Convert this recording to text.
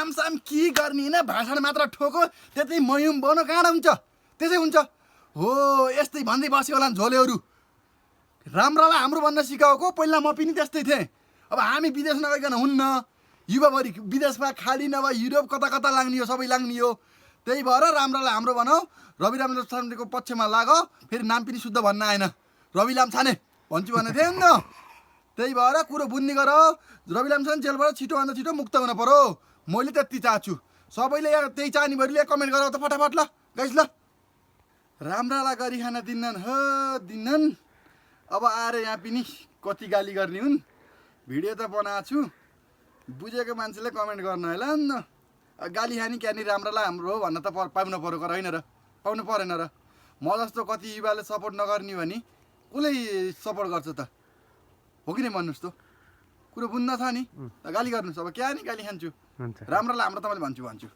नामसाम के गर्ने होइन भाषण मात्र ठोको त्यतै मयुम बनाउनु कहाँ हुन्छ त्यसै हुन्छ हो यस्तै भन्दै बस्यो होला झोलेहरू राम्रोलाई हाम्रो भन्न सिकाएको पहिला म पनि त्यस्तै थिएँ अब हामी विदेश नगइकन हुन्न युवाभरि विदेशमा खाली नभए युरोप कता कता लाग्ने हो सबै लाग्ने हो त्यही भएर राम्रोलाई हाम्रो भनौ रवि लामछानेको पक्षमा लाग फेरि नाम पनि शुद्ध भन्न आएन रवि लामछाने भन्छु भने थिएन न त्यही भएर कुरो बुझ्ने गर रवि लामछाने जेलबाट छिटोभन्दा छिटो मुक्त हुन पर्यो मैले त्यति चाहन्छु सबैले त्यही चाहनेभरिले कमेन्ट गर त फटाफट ल गाइस ल राम्रालाई गरी खान दिन्नन् हो दिन्नन् अब आएर यहाँ पनि कति गाली गर्ने हुन् भिडियो त बनाएको छु बुझेको मान्छेले कमेन्ट गर्नु होला न गाली खाने क्यानी राम्रोलाई हाम्रो हो भन्न त पाउनु पर्यो कर होइन र पाउनु परेन र म जस्तो कति युवाले सपोर्ट नगर्ने भने कसले सपोर्ट गर्छ त हो कि नै भन्नुहोस् त कुरो बुझ्न छ नि गाली गर्नुहोस् अब क्या नि गाली खान्छु राम्रोलाई हाम्रो तपाईँले भन्छु